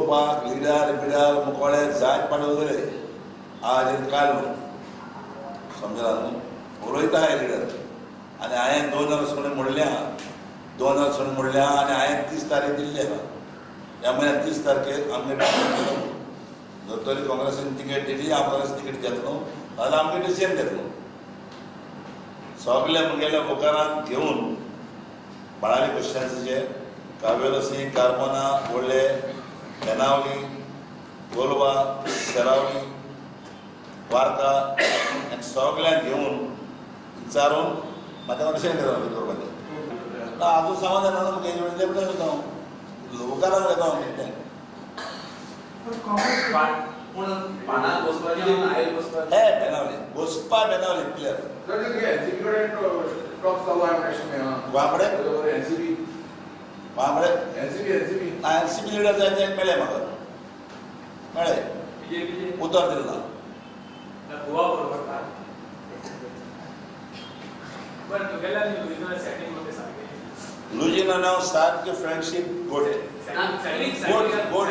उलोवपाक leader bidder मुकोळे जायत पाट उलयले आज काल न्हू समजला न्हू उलयता हे लिडर. आनी हांवें 2 वर्सां म्हणलें आहा, 2 वर्सां म्हणलें आहा आनी हांवें 30 तारीख दिल्ली आहा. ह्या म्हयन्याक 30 तारखेर आमगे जर तरी काँग्रेसीन तिकेट दिली, हांव काँग्रेस तिकेट घेतलो जाल्यार आमगे डिसिजन घेतलो. सगळे म्हगेल्या मुखारान घेवन बाळाली क्रिश्चन्सीचे कावेलोसी, कार्मोना, व्हडले बेनावली, कोलवा, सेरावली, वार्का सगळ्यांक घेवन विचारून म्हाका डिसिजन घेतलो करपाचें. ना आजून सांगून जायना मुखारान घेता हांव कितें. हे बेनावली बसपा बेनावली क्लियर. बांबडे एनसीपी लिडर जाय ते मेळ्ळे म्हाका, मेळ्ळे उतर दिलें ना. लुजीन सारकें फ्रेंडशीप गुड गुड गुड.